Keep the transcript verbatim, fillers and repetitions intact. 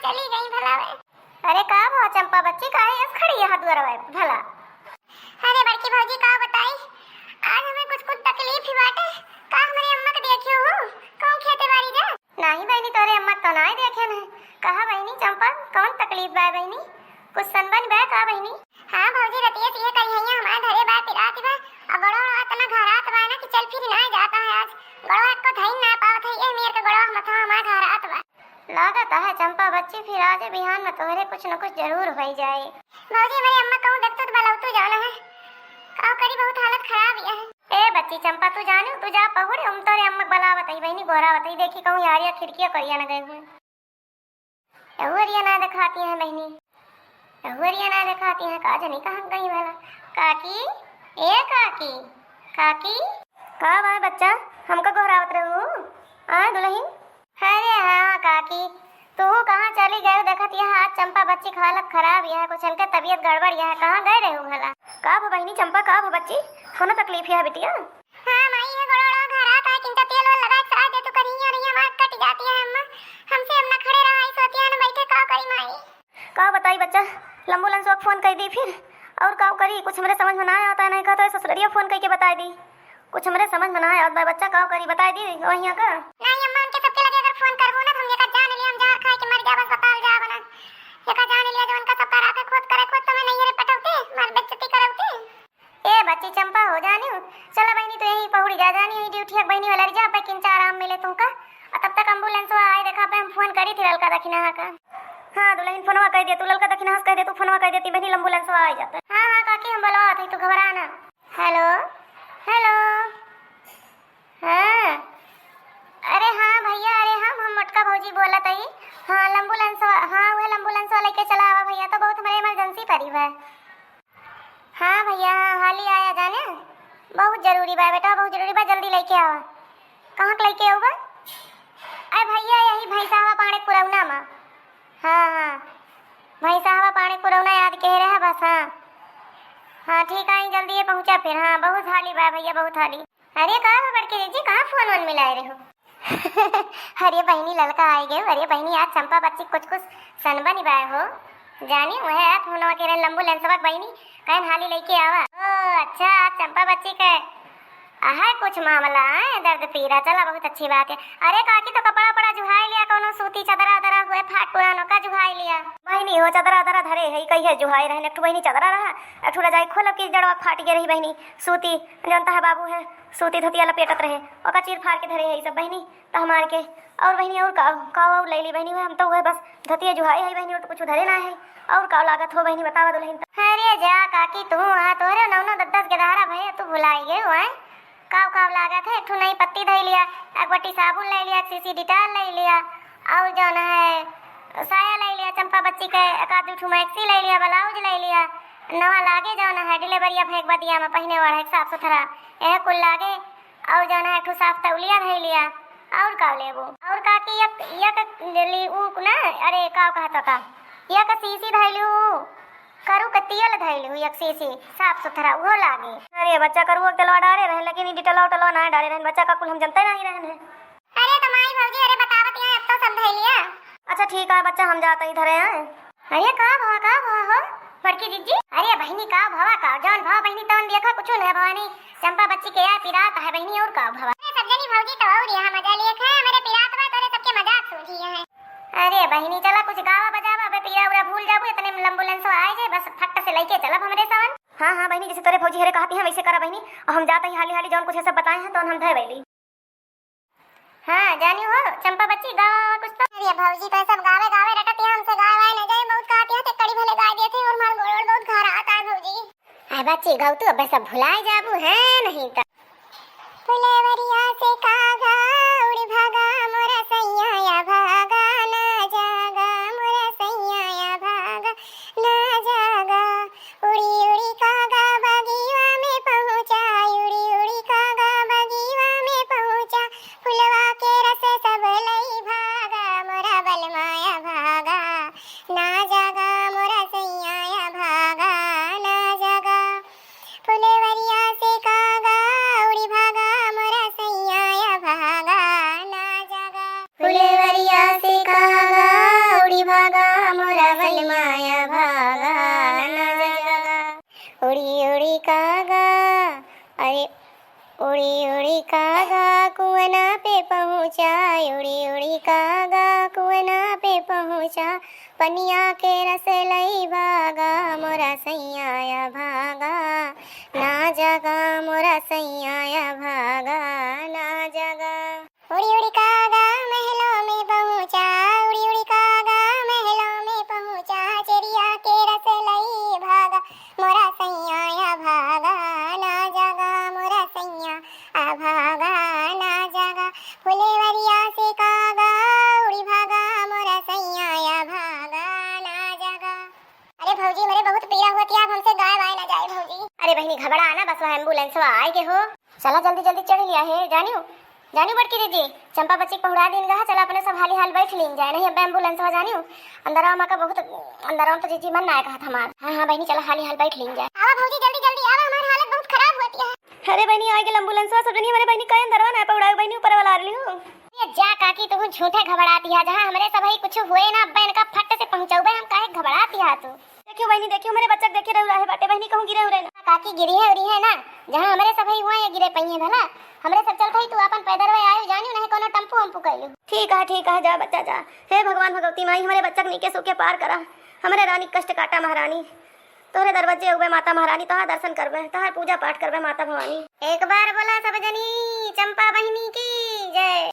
चली गई भला वे। अरे का भवा चंपा बच्ची, काहे अस खड़ी यहाँ दुआरवा भला? अरे बड़की भौजी का बताई, आज हमें कुछ कुछ तकलीफ ही बाटे। का हमरे अम्मा के देखियो हो, कहूँ खेते बारी जा? नाही बहिनी, तोरे अम्मा के तो नाही देखे न। कहा बहिनी चंपा, कौन तकलीफ बा बहिनी? कुछ सनबन बा का बहिनी? हाँ भौजी, रतिया से ये करिहैया हमार धरे बा, पिरात बा, और गोड़वा एतना घहरात बा ना कि चल फिर ना जाता है। आज गोड़वा एको धइन ना पावत है, ये मेर के गोड़वा मथवा हमार घहरात बा। लागत है चंपा बच्ची, फिर आज बिहान में तोहरे कुछ न कुछ जरूर होई जाए। भौजी, हमरे अम्मा कहूँ देखतू तो बलौतू जाना है, का करी, बहुत हालत खराब है। ए बच्ची चंपा, तू जानू, तू जा पहुड़े, हम तोरे अम्मा के बलावत हई बहिनी, गोहरावत हई, देखी कहूँ यारिया खिड़किया करिया न गए हुए। एहू अरिया ना देखाती हैं बहिनी, एहू अरिया ना देखाती हैं, का जनी कहाँ गई भला? काकी, ए काकी, काकी। का बाय बच्चा, हमका गोहरावत रहू? आ दुलहिन। अरे हाँ काकी, तू कहाँ चली गयू? देखत यह आज चंपा बच्ची के हालत खराब यह, कुछ इनके तबीयत गड़बड़ यह, कहाँ गए रहू भला? का भो बहिनी चंपा, का भो बच्ची, कौनो तकलीफ यह बिटिया? हाँ माई, ये गोड़वा घहरात है, किंचा तेल वेल लगा के साथ दे तू करिया, नहीं हमार कट जाती है अम्मा, हमसे हम ना खड़े रहा, आई सोती है ना बैठे, का करी माई? का बताई बच्चा, लंबू लंसवा के फोन कर दी फिर, और का करी, कुछ हमरे समझ में ना आता है, नहीं कहता है ससुररिया फोन करके बताई दी, कुछ हमरे समझ में ना आवत बा बच्चा, का करी बताई दी वहिया का? नहीं अम्मा, उनके सबके लगे अगर फोन करबू ना तो हम एका जान लिया, हम जहर खाए के मर जाब, अस्पताल जाब ना, एका जान लिया जो उनका सबका राखे खोद करे खोद तुम्हें नहीं रे पटौते, मार बेइज्जती करौते। ए बच्ची चंपा हो जानी, चला बहिनी तू यहीं पहुड़ी जा जानी, यहीं ड्यूटी हक बहिनी वाला रह जा, पे किंचा आराम मिले तुमका। और तब तक एम्बुलेंसवा आए देखा पे हम फोन करी थी ललका दखिनहा का। हाँ दुलहिन फोनवा कह दे तू, ललका दखिनहा से कह दे तू, फोनवा कह देती बहिनी एम्बुलेंसवा आ जाता। हाँ हाँ काकी हम बोलवा थी, तू घबरा ना। हेलो, हेलो। हाँ, अरे हाँ भैया, अरे हम, हम मोटका भौजी बोलत हई। हाँ लंबुलेंसवा, हाँ उहे लंबुलेंसवा लेके चला आवा भैया, तो बहुत हमरे इमरजेंसी पड़ी बा। हाँ भैया, हाँ हाली आया जाने, बहुत जरूरी बा बेटा, बहुत जरूरी बा, जल्दी लेके आवा। कहाँ के लेके आऊ बा? अरे भैया यही भैंसाहवा पाड़े पुरौना मा। हाँ हाँ, भैंसाहवा पाड़े पुरौना याद कह रहे बस। हाँ हाँ ठीक आई, जल्दी ये पहुँचा फिर। हाँ बहुत हाली बा भैया, बहुत हाली। अरे का हो बड़की जीजी, कहाँ फोन वोन मिलाए रहे हो? अरे बहिनी ललका आए गए। अरे बहिनी आज चंपा बच्ची कुछ कुछ सनबनी बाय हो। जानी वह आप फोनवा के रहे लंबू लेंसवा के बहिनी, कहन हाली लेके आवा। ओ अच्छा, आज चंपा बच्ची के अहा कुछ मामला है, दर्द पीरा, चला बहुत अच्छी बात है। अरे काकी तो कपड़ा उपड़ा जुहाई लिया, कोनो सूती चदरा उदरा हुए फाट पुरानो का जुहाई लिया। बहिनी हो चदरा उदरा धरे है, कही है जुहाई रहन, एक ठो बहिनी चदरा रहा, एक ठो रजाई खोलब की जड़वा फाट गए रही बहिनी, सूती जौन तहा बाबू है सूती धोतिया लपेटत रहे, ओका चीर फाड़ के धरे है ई सब बहिनी, तह मार के। और बहिनी और का, का और ले ली बहिनी, हम तो वह बस धोतिया जुहाई है बहिनी, और तो कुछ धरे ना है। और का लागत हो बहिनी बतावा दुलहिन। अरे जा काकी तू, हाँ तोहरे नौ नौ दस दस के दहारा भैया तू भुलाई गए हो, हैं? काव काव लागत है, एक ठो नई पत्ती धई लिया, एक बट्टी साबुन ले लिया, एक शीशी डिटाल ले लिया, और जौन है साया ले लिया, चंपा बच्ची के एक आध ठो मैक्सी ले लिया, ब्लाउज ले लिया, नवा लागे जौन है डिलीवरिया फेंक बदिया में पहिने वाला एक साफ सुथरा, यह कुल लागे। और जौन है एक ठो साफ तौलिया धई लिया। और का लेबू? और का कि एक, एक जली ऊ ना, अरे का कहत का, एक शीशी धई लियो, करू के तेल धई लियो, एक शीशी साफ सुथरा उहो लागे। अरे बच्चा करुआ के तेलवा डारे रहे, लेकिन ई डिटलवा उटलवा ना डारे रहे, बच्चा का कुल हम जनते नहीं रहे हैं। अरे तो माई भौजी, अरे बतावत यहाँ अब तो सब धई लिया। अच्छा ठीक है बच्चा, हम जाते ही धरे हैं। अरे का भवा, का भवा हो बड़की जिज्जी? अरे बहिनी का भवा, का जौन भवा बहिनी तौन देखा, कुछ न भवानी चंपा बच्ची के यार पिरात है बहिनी, और का भवा? अरे सब जनी भौजी तो और यहाँ मजा लिए है, मेरे पिरात बा तोरे सबके मजाक सूझी है। अरे बहिनी चला कुछ गावा बजावा, अबे पीरा उरा भूल जाबू, इतने में एम्बुलेंस आए जे, बस फट से लेके चलब हमरे सावन। हाँ हाँ बहिनी, जैसे तोरे भौजी हरे कहती हैं वैसे करा बहिनी, और हम जाते ही हाली हाली जौन कुछ है सब बताए हैं तो हम धय वैली। हाँ जानी हो चंपा बच्ची, गावा कुछ तो। अरे भौजी तो सब गावे गावे रटत यहाँ, हमसे गाए वाए न जाए, बहुत कहती हैं ते कड़ी भले गाए देते और मार गोड़ बहुत घर आता है भौजी। अरे बच्ची गाऊ तू अबे सब भुलाए जाबू है नहीं तो। फुलवरिया से कागा उड़ भागा मोरा सैया या भागा ना जागा मोरा सैया या भागा ना जागा। उड़ी उड़ी कागा बगिया में पहुँचा, उड़ी उड़ी कागा बगिया में पहुँचा, फुलवा के रस सब लई भागा, मोरा बलमाया भागा, ना जागा मोरा सैया या भागा, ना जागा। फुलवरिया से कागा उड़ी भागा मोरा सैया। माया भागा ना जगा। उड़ी उड़ी कागा, अरे उड़ी उड़ी कागा कुआना पे पहुँचा, उड़ी उड़ी कागा कुआना पे पहुँचा, पनिया के रस लई भागा, मोरा सैया या भागा ना जगा, मोरा सैया या भागा ना जगा। उड़ी उड़ी कागा महलों में पहुँचा, उड़ी उड़ी कागा महलों में पहुँचा, चेरिया के रस लई भागा, मोरा सैया या भागा ना जगा, मोरा सैया आ भागा ना जगा। फुलवरिया से कागा उड़ी भागा, मोरा सैया या भागा ना जगा। अरे भौजी, हमरे बहुत पीड़ा होत है, आप हमसे गाय वाय ना जाए भौजी। अरे बहिनी, घबरा ना, बस वह एम्बुलेंसवा आए के हो। चला जल्दी जल्दी चढ़ लिया है, जानियो, जानियो बड़की जीजी, चंपा बच्ची के पहुड़ा दिन गहा, चला अपने सब हाली हाल बैठ लीन जाए, नहीं अब एम्बुलेंसवा जानियो, अंदरवा माँ का बहुत, अंदरवा तो जीजी मन ना कहत हमार। हाँ हाँ बहिनी, चला हाली हाल बैठ लीन जाए। आवा भौजी, जल्दी जल्दी आवा, हमार हालत बहुत खराब होती है। अरे बहिनी, आए गेल एम्बुलेंसवा, सब जनी हमरे बहिनी का अंदरवा ना पहुड़ाए बहिनी, ऊपर वाला आ रही हूँ। ये जा काकी, तू झूठे घबराती है, जहाँ हमरे सब ही कुछ हुए ना, अब्बे इनका फट से पहुँचौबे हम, काहे घबराती है तू? देखियो बहिनी, देखियो हमरे बच्चा के, देखिए रउरा है बाटे बहिनी, कहूँ गिरे उरे ना। काकी गिरी है उरी है ना, जहाँ हमरे सब ही हुआ ये गिरे पइहे भला, हमरे सब चलत ही, तू अपन पैदल वे आयो जानियो, नहीं कोनो टेम्पू वम्पू कैलू। ठीक है, ठीक है, जा बच्चा जा। हे भगवान भगवती माई, हमरे बच्चा के नीके सूखे पार करा, हमरे रानी के कष्ट काटा महारानी। तोहरे दरवाजे उबे माता महारानी, तोहार दर्शन करबे, तोहार पूजा पाठ करबे माता भवानी। एक बार बोला सब जनी चंपा बहिनी की जय।